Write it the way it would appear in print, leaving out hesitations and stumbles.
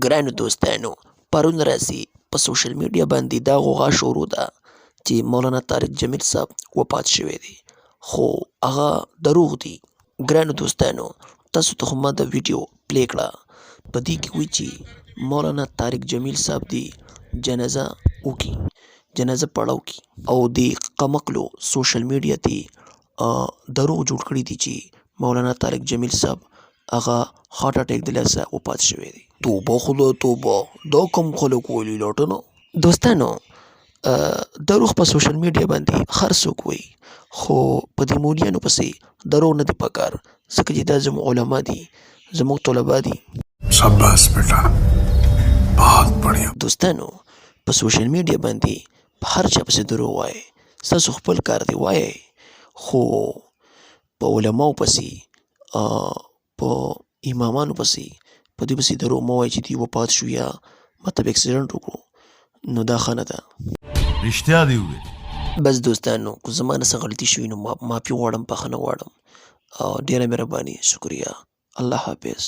ګرانو دوستانو پرون راځي په سوشل میډیا باندې دا غوغا شروع ده چې مولانا طارق جمیل صاحب وفات شوی دی، خو هغه دروغ دي. ګرانو دوستانو تاسو ته خو ما دا ویډیو پلی کړه، په دې کې وایي چې مولانا طارق جمیل صاحب دې جنازه وکړي، جنازه پړاو کړي، او دې قمقلو سوشل میډیا ته دروغ جوړ کړي دي چې مولانا طارق جمیل صاحب هغه هارټ اټیک د لاسه وفات شوی دی. توبه خدای توبه، دا کوم خلک ویلي لاټنه. دوستانو دروغ په سوشل میډیا باندې هر څوک وایي، خو په دې مولیانو پسې دروغ نه دي پکار، ځکه چې دا زموږ علما دي، زموږ طلبا دي. شاباش بیټا، بهت بړیا. دوستانو په سوشل میډیا باندې په هر چا پسې دروغ وایئ، ستاسو خپل کار دی وایئ، خو په علماو پسې، په امامانو پسې، په دوی پسې دروغ مه وایئ چې دوی وفات شو یا مطلب اکسیډنټ وکړو، نو دا ښه نه ده. رښتیا دی وویل. بس دوستانو که زما نه څه غلطي شوي نو معافي غواړم، بخښنه غواړم، او ډېره مهرباني، شکریه، الله حافظ.